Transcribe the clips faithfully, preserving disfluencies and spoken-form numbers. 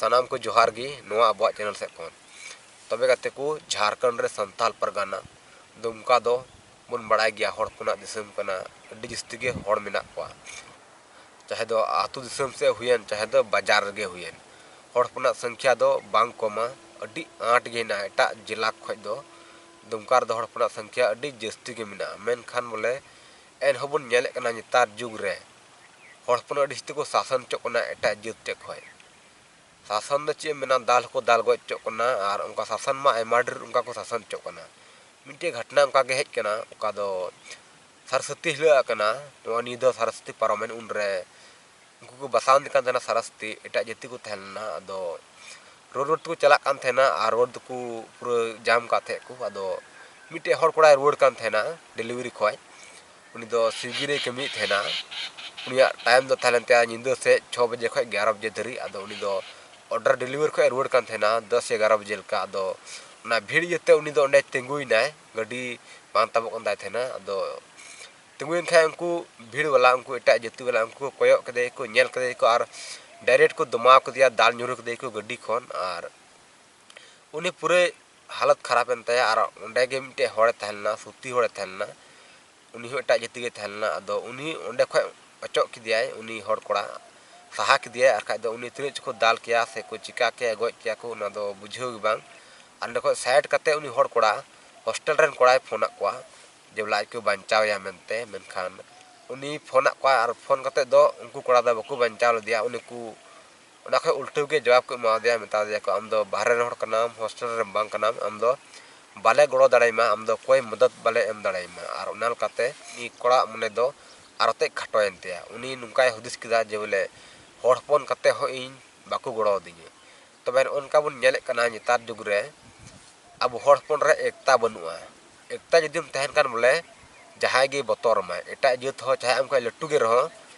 ᱥᱟᱱᱟᱢ ᱠᱚ ᱡᱚᱦᱟᱨ ᱜᱮ ᱱᱚᱣᱟ ᱟᱵᱚᱣᱟᱜ ᱪᱮᱱᱮᱞ ᱥᱮᱫ ᱠᱷᱚᱱ᱾ ᱛᱚᱵᱮ ᱜᱟᱛᱮ ᱠᱚ, ᱡᱷᱟᱲᱠᱷᱚᱸᱰ ᱨᱮ ᱥᱟᱱᱛᱟᱞ ᱯᱟᱨᱜᱟᱱᱟ ᱫᱩᱢᱠᱟ ᱫᱚ ᱵᱚᱱ ᱵᱟᱲᱟᱭ ᱜᱮᱭᱟ, ᱦᱚᱲ ᱦᱚᱯᱚᱱᱟᱜ ᱫᱤᱥᱚᱢ ᱠᱟᱱᱟ᱾ ᱟᱹᱰᱤ ᱡᱟᱹᱥᱛᱤ ᱜᱮ ᱦᱚᱲ ᱢᱮᱱᱟᱜ ᱠᱚᱣᱟ, ᱪᱟᱦᱮ ᱫᱚ ᱟᱹᱛᱩ ᱫᱤᱥᱚᱢ ᱥᱮᱫ ᱦᱩᱭᱮᱱ, ᱪᱟᱦᱮ ᱫᱚ ᱵᱟᱡᱟᱨ ᱨᱮᱜᱮ ᱦᱩᱭᱮᱱ᱾ ᱦᱚᱲ ᱦᱚᱯᱚᱱᱟᱜ ᱥᱚᱝᱠᱷᱟ ᱫᱚ ᱵᱟᱝ ᱠᱚᱢᱟ, ᱟᱹᱰᱤ ᱟᱸᱴ ᱜᱮ ᱦᱮᱱᱟᱜᱼᱟ ᱮᱴᱟᱜ ᱡᱮᱞᱟ ᱠᱷᱚᱱ ᱫᱚ᱾ ᱫᱩᱢᱠᱟ ᱨᱮᱫᱚ ᱦᱚᱲ ᱦᱚᱯᱚᱱᱟᱜ ᱥᱚᱝᱠᱷᱟ ᱟᱹᱰᱤ ᱡᱟᱹᱥᱛᱤ ᱜᱮ ᱢᱮᱱᱟᱜᱼᱟ, ᱢᱮᱱᱠᱷᱟᱱ ᱵᱚᱞᱮ ᱮᱱᱦᱚᱸ ᱵᱚᱱ ᱧᱮᱞᱮᱫ ᱠᱟᱱᱟ ᱱᱮᱛᱟᱨ ᱡᱩᱜᱽ ᱨᱮ ᱦᱚᱲ ᱦᱚᱯᱚᱱ ᱟᱹᱰᱤ ᱡᱟᱹᱥᱛᱤ ᱠᱚ ᱥᱟᱥᱚᱱ ᱦᱚᱪᱚᱜ ᱠᱟᱱᱟ ᱮᱴᱟᱜ ᱡᱟᱹᱛ ᱴᱷᱮᱡ ᱠᱷᱚᱱ᱾ ᱥᱟᱥᱚᱱ ᱫᱚ ᱪᱮᱫ ᱮᱢ ᱢᱮᱱᱟ, ᱫᱟᱞ ᱦᱚᱸᱠᱚ ᱫᱟᱞ ᱜᱚᱡ ᱦᱚᱪᱚᱜ ᱠᱟᱱᱟ, ᱟᱨ ᱚᱱᱠᱟ ᱥᱟᱥᱚᱱ ᱢᱟ ᱟᱭᱢᱟ ᱰᱷᱮᱨ ᱚᱱᱠᱟ ᱠᱚ ᱥᱟᱥᱚᱱ ᱦᱚᱪᱚᱜ ᱠᱟᱱᱟ᱾ ᱢᱤᱫᱴᱮᱡ ᱜᱷᱚᱴᱚᱱᱟ ᱚᱱᱠᱟ ᱜᱮ ᱦᱮᱡ ᱠᱟᱱᱟ, ᱚᱠᱟ ᱫᱚ ᱥᱟᱨᱥᱚᱛᱤ ᱦᱤᱞᱳᱜ ᱟᱜ ᱠᱟᱱᱟ᱾ ᱱᱚᱣᱟ ᱱᱤᱭᱟᱹ ᱫᱚ ᱥᱟᱨᱥᱚᱛᱤ ᱯᱟᱨᱚᱢᱮᱱ ᱩᱱᱨᱮ ᱩᱱᱠᱩ ᱠᱚ ᱵᱟᱥᱟᱣ ᱠᱟᱱ ᱛᱟᱦᱮᱱᱟ, ᱥᱟᱨᱥᱚᱛᱤ ᱮᱴᱟᱜ ᱡᱟᱹᱛᱤ ᱠᱚ ᱛᱟᱦᱮᱸ ᱞᱮᱱᱟ᱾ ᱟᱫᱚ ᱨᱳᱰ ᱨᱳᱰ ᱛᱮᱠᱚ ᱪᱟᱞᱟᱜ ᱠᱟᱱ ᱛᱟᱦᱮᱱᱟ ᱟᱨ ᱨᱳᱰ ᱫᱚᱠᱚ ᱯᱩᱨᱟᱹ ᱡᱟᱢ ᱠᱟᱜ ᱛᱟᱦᱮᱸᱫ ᱠᱚ᱾ ᱟᱫᱚ ᱢᱤᱫᱴᱮᱡ ᱦᱚᱲ ᱠᱚᱲᱟᱭ ᱨᱩᱣᱟᱹᱲ ᱠᱟᱱ ᱛᱟᱦᱮᱱᱟ ᱰᱮᱞᱤᱵᱷᱟᱨᱤ ᱠᱷᱚᱡ᱾ ᱩᱱᱤ ᱫᱚ ᱥᱣᱤᱜᱤ ᱨᱮᱭ ᱠᱟᱹᱢᱤᱭᱮᱫ ᱛᱟᱦᱮᱱᱟ᱾ ᱩᱱᱤᱭᱟᱜ ᱴᱟᱭᱤᱢ ᱫᱚ ᱛᱟᱦᱮᱸ ᱞᱮᱱ ᱛᱟᱭᱟ ᱧᱤᱫᱟᱹ ᱥᱮᱫ ᱪᱷᱚ ᱵᱟᱡᱮ ᱠᱷᱚᱡ ᱮᱜᱟᱨᱚ ᱵᱟᱡᱮ ᱫᱷᱟᱹᱨᱤᱡ᱾ ᱟᱫᱚ ᱩᱱᱤ ᱫᱚ ᱚᱰᱟᱨ ᱰᱮᱞᱤᱵᱷᱟᱨᱤ ᱠᱷᱚᱡ ᱮ ᱨᱩᱣᱟᱹᱲ ᱠᱟᱱ ᱛᱟᱦᱮᱱᱟ ᱫᱚᱥ ᱮᱜᱟᱨᱚ ᱵᱟᱡᱮ ᱞᱮᱠᱟ᱾ ᱟᱫᱚ ᱚᱱᱟ ᱵᱷᱤᱲ ᱤᱭᱟᱹᱛᱮ ᱩᱱᱤ ᱫᱚ ᱚᱸᱰᱮ ᱛᱤᱸᱜᱩᱭᱮᱱᱟᱭ, ᱜᱟᱹᱰᱤ ᱵᱟᱝ ᱛᱟᱵᱚᱜ ᱠᱟᱱ ᱛᱟᱭ ᱛᱟᱦᱮᱱᱟ᱾ ᱟᱫᱚ ᱛᱤᱸᱜᱩᱭᱮᱱ ᱠᱷᱟᱡ ᱩᱱᱠᱩ ᱵᱷᱤᱲ ᱵᱟᱞᱟ, ᱩᱱᱠᱩ ᱮᱴᱟᱜ ᱡᱟᱹᱛᱤ ᱵᱟᱞᱟ, ᱩᱱᱠᱩ ᱠᱚ ᱠᱚᱭᱚᱜ ᱠᱮᱫᱮᱭᱟ ᱠᱚ, ᱧᱮᱞ ᱠᱮᱫᱮᱭᱟ ᱠᱚ ᱟᱨ ᱰᱟᱭᱨᱮᱠᱴ ᱠᱚ ᱫᱚᱢᱟᱣ ᱠᱮᱫᱮᱭᱟ, ᱫᱟᱞ ᱧᱩᱨᱩ ᱠᱮᱫᱮᱭᱟ ᱠᱚ ᱜᱟᱹᱰᱤ ᱠᱷᱚᱱ᱾ ᱟᱨ ᱩᱱᱤ ᱯᱩᱨᱟᱹ ᱦᱟᱞᱚᱛ ᱠᱷᱟᱨᱟᱯ ᱮᱱ ᱛᱟᱭᱟ᱾ ᱟᱨ ᱚᱸᱰᱮ ᱜᱮ ᱢᱤᱫᱴᱮᱡ ᱦᱚᱲᱮ ᱛᱟᱦᱮᱸ ᱞᱮᱱᱟ, ᱥᱩᱛᱤ ᱦᱚᱲᱮ ᱛᱟᱦᱮᱸ ᱞᱮᱱᱟ, ᱩᱱᱤ ᱦᱚᱸ ᱮᱴᱟᱜ ᱡᱟᱹᱛᱤ ᱜᱮ ᱛᱟᱦᱮᱸ ᱞᱮᱱᱟ᱾ ᱟᱫᱚ ᱩᱱᱤ ᱚᱸᱰᱮ ᱠᱷᱚᱡ ᱚᱪᱚᱜ ᱠᱮᱫᱮᱭᱟᱭ, ᱩᱱᱤ ᱦᱚᱲ ᱠᱚᱲᱟ ᱥᱟᱦᱟ ᱠᱮᱫᱮᱭᱟᱭ᱾ ᱟᱨ ᱠᱷᱟᱡ ᱫᱚ ᱩᱱᱤ ᱛᱤᱱᱟᱹᱜ ᱪᱚᱠᱚ ᱫᱟᱞ ᱠᱮᱭᱟ ᱥᱮ ᱠᱚ ᱪᱤᱠᱟ ᱠᱮᱭᱟ, ᱜᱚᱡ ᱠᱮᱭᱟ ᱠᱚ, ᱚᱱᱟ ᱫᱚ ᱵᱩᱡᱷᱟᱹᱣ ᱜᱮ ᱵᱟᱝ᱾ ᱟᱨ ᱚᱸᱰᱮ ᱠᱷᱚᱡ ᱥᱟᱭᱤᱰ ᱠᱟᱛᱮ ᱩᱱᱤ ᱦᱚᱲ ᱠᱚᱲᱟ ᱦᱳᱥᱴᱮᱞ ᱨᱮᱱ ᱠᱚᱲᱟᱭ ᱯᱷᱳᱱ ᱟᱫ ᱠᱚᱣᱟ ᱡᱮ ᱵᱚᱞᱮ ᱟᱡ ᱠᱚ ᱵᱟᱧᱪᱟᱣ ᱮᱭᱟ ᱢᱮᱱᱛᱮ᱾ ᱢᱮᱱᱠᱷᱟᱱ ᱩᱱᱤ ᱯᱷᱳᱱ ᱟᱫ ᱠᱚᱣᱟ ᱟᱨ ᱯᱷᱳᱱ ᱠᱟᱛᱮ ᱫᱚ ᱩᱱᱠᱩ ᱠᱚᱲᱟ ᱫᱚ ᱵᱟᱠᱚ ᱵᱟᱧᱪᱟᱣ ᱞᱮᱫᱮᱭᱟ᱾ ᱩᱱᱤ ᱠᱚ ᱚᱱᱟ ᱠᱷᱚᱡ ᱩᱞᱴᱟᱹᱣ ᱜᱮ ᱡᱚᱵᱟᱵ ᱠᱚ ᱮᱢᱟ ᱫᱮᱭᱟ, ᱢᱮᱛᱟ ᱫᱮᱭᱟ ᱠᱚ, "ᱟᱢ ᱫᱚ ᱵᱟᱦᱨᱮ ᱨᱮᱱ ᱦᱚᱲ ᱠᱟᱱᱟᱢ, ᱦᱳᱥᱴᱮᱞ ᱨᱮᱱ ᱵᱟᱝ ᱠᱟᱱᱟᱢ, ᱟᱢ ᱫᱚ ᱵᱟᱞᱮ ᱜᱚᱲᱚ ᱫᱟᱲᱮᱭᱟᱢᱟ, ᱟᱢ ᱫᱚ ᱚᱠᱚᱭ ᱢᱚᱫᱚᱫ ᱵᱟᱞᱮ ᱮᱢ ᱫᱟᱲᱮᱭᱟᱢᱟ᱾" ᱟᱨ ᱚᱱᱟ ᱞᱮᱠᱟᱛᱮ ᱩᱱᱤ ᱠᱚᱲᱟᱣᱟᱜ ᱢᱚᱱᱮ ᱫᱚ ᱟᱨᱚ ᱛᱮᱫ ᱠᱷᱟᱴᱚᱭᱮᱱ ᱛᱟᱭᱟ᱾ ᱩᱱᱤ ᱱᱚᱝᱠᱟᱭ ᱦᱩᱫᱤᱥ ᱠᱮᱫᱟ ᱡᱮ ᱵᱚᱞᱮ ᱦᱚᱲ ᱦᱚᱯᱚᱱ ᱠᱟᱛᱮ ᱦᱚᱸ ᱤᱧ ᱵᱟᱠᱚ ᱜᱚᱲᱚ ᱟᱹᱫᱤᱧᱟ᱾ ᱛᱚᱵᱮ ᱱᱚᱜᱼᱚ ᱱᱚᱝᱠᱟ ᱵᱚᱱ ᱧᱮᱞᱮᱫ ᱠᱟᱱᱟ ᱱᱮᱛᱟᱨ ᱡᱩᱜᱽ ᱨᱮ ᱟᱵᱚ ᱦᱚᱲ ᱦᱚᱯᱚᱱ ᱨᱮ ᱮᱠᱛᱟ ᱵᱟᱹᱱᱩᱜᱼᱟ᱾ ᱮᱠᱛᱟ ᱡᱩᱫᱤᱢ ᱛᱟᱦᱮᱱ ᱠᱷᱟᱱ ᱵᱚᱞᱮ ᱡᱟᱦᱟᱸᱭ ᱜᱮ ᱵᱚᱛᱚᱨ ᱟᱢᱟᱭ, ᱮᱴᱟᱜ ᱡᱟᱹᱛ ᱦᱚᱸ ᱪᱟᱦᱮ ᱟᱢ ᱠᱷᱚᱱ ᱞᱟᱹᱴᱩ ᱜᱮ ᱨᱮᱦᱚᱸ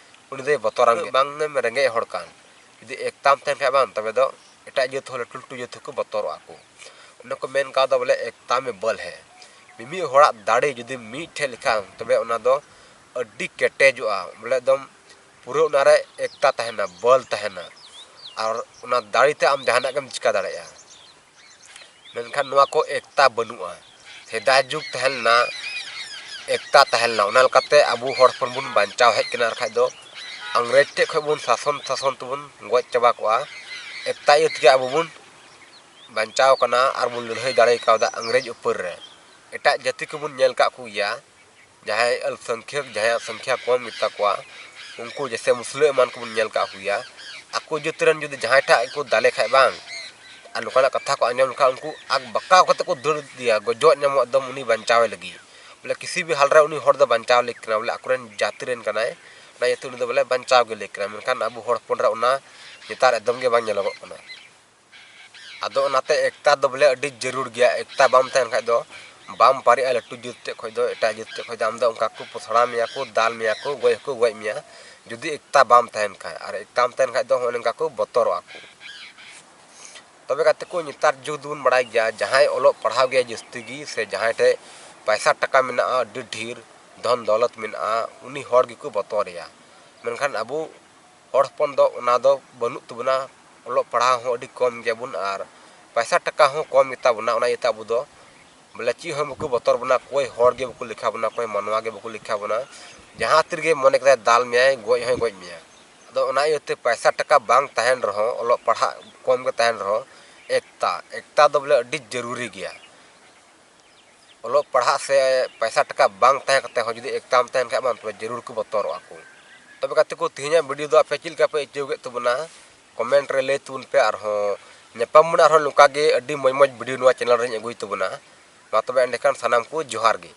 ᱩᱱᱤ ᱫᱚᱭ ᱵᱚᱛᱚᱨᱟᱢ ᱜᱮᱭᱟ᱾ ᱵᱟᱝ ᱮᱢ ᱨᱮᱸᱜᱮᱡ ᱦᱚᱲ ᱠᱟᱱ, ᱡᱩᱫᱤ ᱮᱠᱛᱟᱢ ᱛᱟᱦᱮᱱ ᱠᱷᱟᱱ ᱵᱟᱝ, ᱛᱚᱵᱮ ᱫᱚ ᱮᱴᱟᱜ ᱡᱟᱹᱛ ᱦᱚᱸ ᱞᱟᱹᱴᱩ ᱞᱟᱹᱴᱩ ᱡᱟᱹᱛ ᱦᱚᱸᱠᱚ ᱵᱚᱛᱚᱨᱚᱜᱼᱟ ᱠᱚ᱾ ᱚᱱᱟ ᱠᱚ ᱢᱮᱱ ᱠᱟᱣᱫᱟ ᱵᱚᱞᱮ ᱮᱠᱛᱟ ᱢᱮ ᱵᱚᱞ ᱦᱮ᱾ ᱢᱤᱢᱤᱫ ᱦᱚᱲᱟᱜ ᱫᱟᱲᱮ ᱡᱩᱫᱤ ᱢᱤᱫ ᱴᱷᱮᱡ ᱞᱮᱠᱷᱟᱱ ᱛᱚᱵᱮ ᱚᱱᱟ ᱫᱚ ᱟᱹᱰᱤ ᱠᱮᱴᱮᱡᱚᱜᱼᱟ, ᱵᱚᱞᱮ ᱮᱠᱫᱚᱢ ᱯᱩᱨᱟᱹ ᱚᱱᱟᱨᱮ ᱮᱠᱛᱟ ᱛᱟᱦᱮᱱᱟ, ᱵᱚᱞ ᱛᱟᱦᱮᱱᱟ᱾ ᱟᱨ ᱚᱱᱟ ᱫᱟᱲᱮ ᱛᱮ ᱟᱢ ᱡᱟᱦᱟᱱᱟᱜ ᱜᱮᱢ ᱪᱤᱠᱟ ᱫᱟᱲᱮᱭᱟᱜᱼᱟ᱾ ᱢᱮᱱᱠᱷᱟᱱ ᱱᱚᱣᱟ ᱠᱚ ᱮᱠᱛᱟ ᱵᱟᱹᱱᱩᱜᱼᱟ᱾ ᱥᱮᱫᱟᱭ ᱡᱩᱜᱽ ᱛᱟᱦᱮᱸ ᱞᱮᱱᱟ, ᱮᱠᱛᱟ ᱛᱟᱦᱮᱸ ᱞᱮᱱᱟ, ᱚᱱᱟ ᱞᱮᱠᱟᱛᱮ ᱟᱵᱚ ᱦᱚᱲ ᱦᱚᱯᱚᱱ ᱵᱚᱱ ᱵᱟᱧᱪᱟᱣ ᱦᱮᱡ ᱠᱟᱱᱟ᱾ ᱟᱨ ᱠᱷᱟᱡ ᱫᱚ ᱤᱝᱨᱮᱡᱽ ᱴᱷᱮᱡ ᱠᱷᱚᱡ ᱵᱚᱱ ᱥᱟᱥᱚᱱ ᱥᱟᱥᱚᱱ ᱛᱮᱵᱚᱱ ᱜᱚᱡ ᱪᱟᱵᱟ ᱠᱚᱜᱼᱟ᱾ ᱮᱠᱛᱟ ᱤᱭᱟᱹ ᱛᱮᱜᱮ ᱟᱵᱚ ᱵᱚᱱ ᱵᱟᱧᱪᱟᱣ ᱠᱟᱱᱟ ᱟᱨ ᱵᱚᱱ ᱞᱟᱹᱲᱦᱟᱹᱭ ᱫᱟᱲᱮ ᱠᱟᱣᱫᱟ ᱤᱝᱨᱮᱡᱽ ᱩᱯᱚᱨ ᱨᱮ᱾ ᱮᱴᱟᱜ ᱡᱟᱹᱛᱤ ᱠᱚᱵᱚᱱ ᱧᱮᱞ ᱠᱟᱜ ᱠᱚ ᱜᱮᱭᱟ, ᱡᱟᱦᱟᱸᱭ ᱟᱞᱯᱥᱚᱝᱠᱷᱭᱚᱠ, ᱡᱟᱦᱟᱸᱭᱟᱜ ᱥᱚᱝᱠᱷᱭᱟ ᱠᱚᱢ ᱜᱮᱛᱟ ᱠᱚᱣᱟ, ᱩᱱᱠᱩ ᱡᱮᱭᱥᱮ ᱢᱩᱥᱞᱟᱹ ᱮᱢᱟᱱ ᱠᱚᱵᱚᱱ ᱧᱮᱞ ᱠᱟᱜ ᱠᱚ ᱜᱮᱭᱟ᱾ ᱟᱠᱚ ᱡᱟᱹᱛ ᱨᱮᱱ ᱡᱩᱫᱤ ᱡᱟᱦᱟᱸᱭ ᱴᱷᱟᱜ ᱠᱚ ᱫᱟᱞᱮ ᱠᱷᱟᱡ ᱵᱟᱝ, ᱟᱨ ᱱᱚᱝᱠᱟᱱᱟᱜ ᱠᱟᱛᱷᱟ ᱠᱚ ᱟᱸᱡᱚᱢ ᱞᱮᱠᱷᱟᱱ ᱩᱱᱠᱩ ᱟᱠ ᱵᱟᱠᱟᱣ ᱠᱟᱛᱮ ᱠᱚ ᱫᱟᱹᱲ ᱤᱫᱤᱭᱟ, ᱜᱚᱡᱚᱜ ᱧᱟᱢᱚᱜ ᱮᱠᱫᱚᱢ ᱩᱱᱤ ᱵᱟᱧᱪᱟᱣᱮ ᱞᱟᱹᱜᱤᱫ᱾ ᱵᱚᱞᱮ ᱠᱤᱥᱤ ᱵᱷᱤ ᱦᱟᱞ ᱨᱮ ᱩᱱᱤ ᱦᱚᱲ ᱫᱚ ᱵᱟᱧᱪᱟᱣ ᱞᱟᱹᱜᱤᱫ ᱠᱟᱱᱟ, ᱵᱚᱞᱮ ᱟᱠᱚᱨᱮᱱ ᱡᱟᱹᱛᱤ ᱨᱮᱱ ᱠᱟᱱᱟᱭ, ᱚᱱᱟ ᱤᱭᱟᱹᱛᱮ ᱩᱱᱤ ᱫᱚ ᱵᱚᱞᱮ ᱵᱟᱧᱪᱟᱣ ᱜᱮ ᱞᱟᱹᱭ ᱠᱟᱱᱟ᱾ ᱢᱮᱱᱠᱷᱟᱱ ᱟᱵᱚ ᱦᱚᱲ ᱦᱚᱯᱚᱱ ᱨᱮ ᱚᱱᱟ ᱱᱮᱛᱟᱨ ᱮᱠᱫᱚᱢ ᱜᱮ ᱵᱟᱝ ᱧᱮᱞᱚᱜᱚᱜ ᱠᱟᱱᱟ᱾ ᱟᱫᱚ ᱚᱱᱟᱛᱮ ᱮᱠᱛᱟ ᱫᱚ ᱵᱚᱞᱮ ᱟᱹᱰᱤ ᱡᱟᱹᱨᱩᱲ ᱜᱮᱭᱟ᱾ ᱮᱠᱛᱟ ᱵᱟᱢ ᱛᱟᱦᱮᱱ ᱠᱷᱟᱡ ᱫᱚ ᱵᱟᱢ ᱯᱟᱨᱮᱜᱼᱟ ᱞᱟᱹᱴᱩ ᱡᱟᱹᱛ ᱴᱷᱮᱡ ᱠᱷᱚᱡ ᱫᱚ, ᱮᱴᱟᱜ ᱡᱟᱹᱛ ᱴᱷᱮᱡ ᱠᱷᱚᱡ ᱫᱚ ᱟᱢ ᱫᱚ ᱚᱱᱠᱟ ᱠᱚ ᱯᱚᱥᱲᱟ ᱢᱮᱭᱟ ᱠᱚ, ᱫᱟᱞ ᱢᱮᱭᱟ ᱠᱚ, ᱜᱚᱡ ᱦᱚᱸᱠᱚ ᱜᱚᱡ ᱢᱮᱭᱟ᱾ ᱡᱩᱫᱤ ᱮᱠᱛᱟ ᱵᱟᱢ ᱛᱟᱦᱮᱱ ᱠᱷᱟᱡ, ᱟᱨ ᱮᱠᱛᱟᱢ ᱛᱟᱦᱮᱱ ᱠᱷᱟᱡ ᱫᱚ ᱚᱱᱮ ᱚᱱᱠᱟ ᱠᱚ ᱵᱚᱛᱚᱨᱚᱜᱼᱟ ᱠᱚ᱾ ᱛᱚᱵᱮ ᱜᱟᱛᱮ ᱠᱚ, ᱱᱮᱛᱟᱨ ᱡᱩᱜᱽ ᱫᱚᱵᱚᱱ ᱵᱟᱲᱟᱭ ᱜᱮᱭᱟ, ᱡᱟᱦᱟᱸᱭ ᱚᱞᱚᱜ ᱯᱟᱲᱦᱟᱣ ᱜᱮᱭᱟ ᱡᱟᱹᱥᱛᱤ ᱜᱮ, ᱥᱮ ᱡᱟᱦᱟᱸᱭ ᱴᱷᱮᱡ ᱯᱟᱭᱥᱟ ᱴᱟᱠᱟ ᱢᱮᱱᱟᱜᱼᱟ, ᱟᱹᱰᱤ ᱰᱷᱮᱨ ᱫᱷᱚᱱ ᱫᱚᱞᱚᱛ ᱢᱮᱱᱟᱜᱼᱟ, ᱩᱱᱤ ᱦᱚᱲ ᱜᱮᱠᱚ ᱵᱚᱛᱚᱨᱮᱭᱟ᱾ ᱢᱮᱱᱠᱷᱟᱱ ᱟᱵᱚ ᱦᱚᱲ ᱦᱚᱯᱚᱱ ᱫᱚ ᱚᱱᱟ ᱫᱚ ᱵᱟᱹᱱᱩᱜ ᱛᱟᱵᱚᱱᱟ᱾ ᱚᱞᱚᱜ ᱯᱟᱲᱦᱟᱣ ᱦᱚᱸ ᱟᱹᱰᱤ ᱠᱚᱢ ᱜᱮᱭᱟᱵᱚᱱ ᱟᱨ ᱯᱟᱭᱥᱟ ᱴᱟᱠᱟ ᱦᱚᱸ ᱠᱚᱢ ᱜᱮᱛᱟ ᱵᱚᱱᱟ᱾ ᱚᱱᱟ ᱤᱭᱟᱹᱛᱮ ᱟᱵᱚ ᱫᱚ ᱵᱚᱞᱮ ᱪᱮᱫ ᱦᱚᱸ ᱵᱟᱠᱚ ᱵᱚᱛᱚᱨ ᱵᱚᱱᱟ, ᱚᱠᱚᱭ ᱦᱚᱲ ᱜᱮ ᱵᱟᱠᱚ ᱞᱮᱠᱷᱟ ᱵᱚᱱᱟ, ᱚᱠᱚᱭ ᱢᱟᱱᱣᱟ ᱜᱮ ᱵᱟᱠᱚ ᱞᱮᱠᱷᱟ ᱵᱚᱱᱟ᱾ ᱡᱟᱦᱟᱸ ᱛᱤ ᱨᱮᱜᱮ ᱢᱚᱱᱮ ᱠᱮᱫᱟᱭ ᱫᱟᱞ ᱢᱮᱭᱟᱭ, ᱜᱚᱡ ᱦᱚᱸᱭ ᱜᱚᱡ ᱢᱮᱭᱟ᱾ ᱟᱫᱚ ᱚᱱᱟ ᱤᱭᱟᱹᱛᱮ ᱯᱟᱭᱥᱟ ᱴᱟᱠᱟ ᱵᱟᱝ ᱛᱟᱦᱮᱱ ᱨᱮᱦᱚᱸ, ᱚᱞᱚᱜ ᱯᱟᱲᱦᱟᱜ ᱠᱚᱢ ᱜᱮ ᱛᱟᱦᱮᱱ ᱨᱮᱦᱚᱸ, ᱮᱠᱛᱟ, ᱮᱠᱛᱟ ᱫᱚ ᱵᱚᱞᱮ ᱟᱹᱰᱤ ᱡᱟᱹᱨᱩᱨᱤ ᱜᱮᱭᱟ᱾ ᱚᱞᱚᱜ ᱯᱟᱲᱦᱟᱜ ᱥᱮ ᱯᱟᱭᱥᱟ ᱴᱟᱠᱟ ᱵᱟᱝ ᱛᱟᱦᱮᱸ ᱠᱟᱛᱮ ᱦᱚᱸ ᱡᱩᱫᱤ ᱮᱠᱛᱟᱢ ᱛᱟᱦᱮᱱ ᱠᱷᱟᱡ ᱵᱟᱝ, ᱛᱚᱵᱮ ᱡᱟᱹᱨᱩᱲ ᱠᱚ ᱵᱚᱛᱚᱨᱚᱜᱼᱟ ᱠᱚ᱾ ᱛᱚᱵᱮ ᱜᱟᱛᱮ ᱠᱚ, ᱛᱮᱦᱮᱧᱟᱜ video ᱫᱚ ᱟᱯᱮ ᱪᱮᱫ ᱞᱮᱠᱟ ᱯᱮ ᱟᱹᱭᱠᱟᱹᱣ ᱠᱮᱫ ᱛᱟᱵᱚᱱᱟ? Comment ᱨᱮ ᱞᱟᱹᱭ ᱛᱟᱵᱚᱱ ᱯᱮ᱾ ᱟᱨᱦᱚᱸ ᱧᱟᱯᱟᱢ ᱵᱚᱱᱟ ᱟᱨᱦᱚᱸ ᱱᱚᱝᱠᱟ ᱜᱮ ᱟᱹᱰᱤ ᱢᱚᱡᱽ ᱢᱚᱡᱽ video ᱱᱚᱣᱟ channel ᱨᱮᱧ ᱟᱹᱜᱩᱭ ᱛᱟᱵᱚᱱᱟ᱾ ᱢᱟ ᱛᱚᱵᱮ ᱮᱸᱰᱮᱠᱷᱟᱱ ᱥᱟᱱᱟᱢ ᱠᱚ ᱡᱚᱦᱟᱨ ᱜᱮ᱾